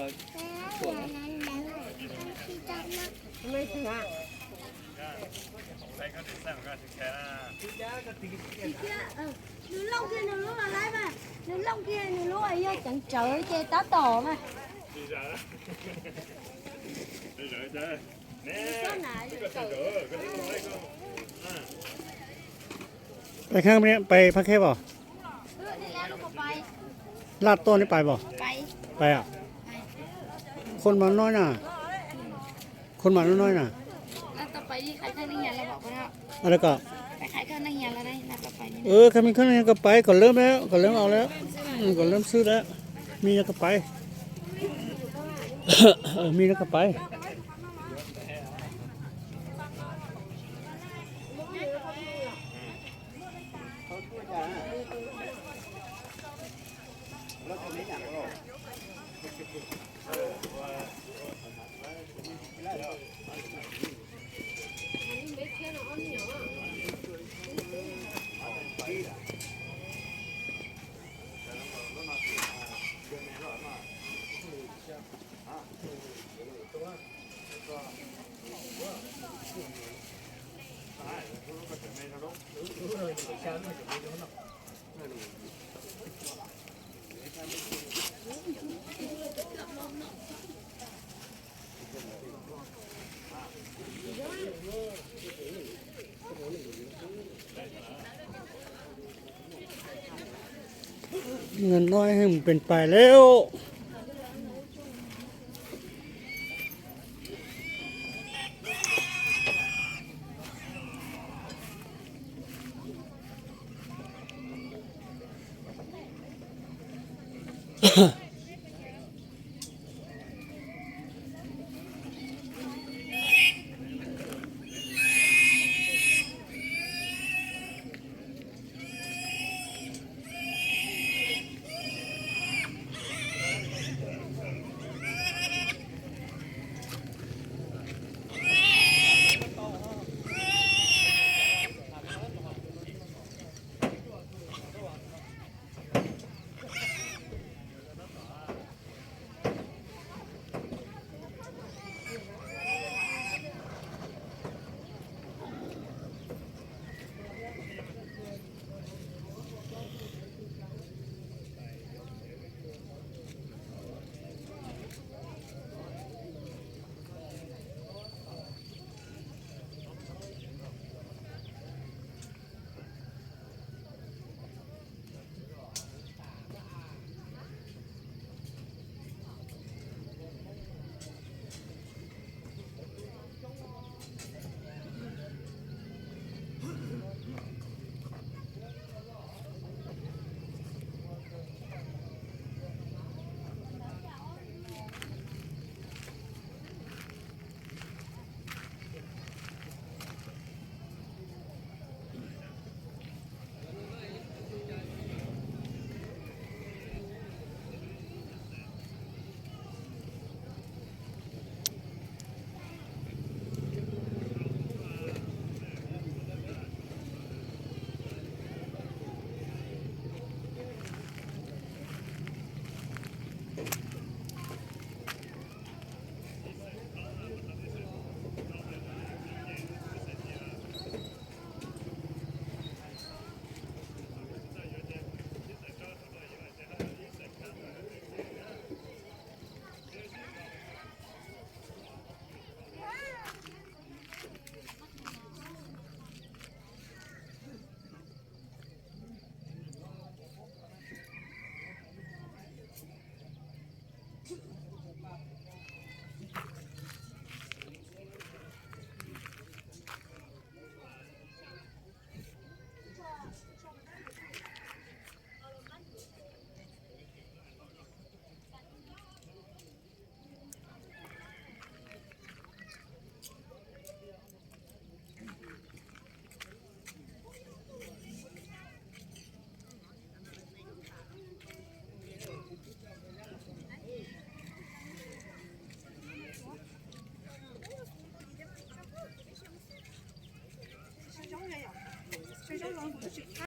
Nws looj kiag nws lub los lawm mas, nws looj kiag nws lub yog ceev tsawv ces tab tom mas. Pais khab, pais Phab Kheb os. Laj tuaj neb pais os. Pais os. Khon mas noj na. Khon mas noj na. Lawv kom, khab me khab neeg koj pais kom lawv, kom lawv aus lawm, kom lawv xwb lawm. Me koj pais, me koj pais. Nws no mus pes pais lawm.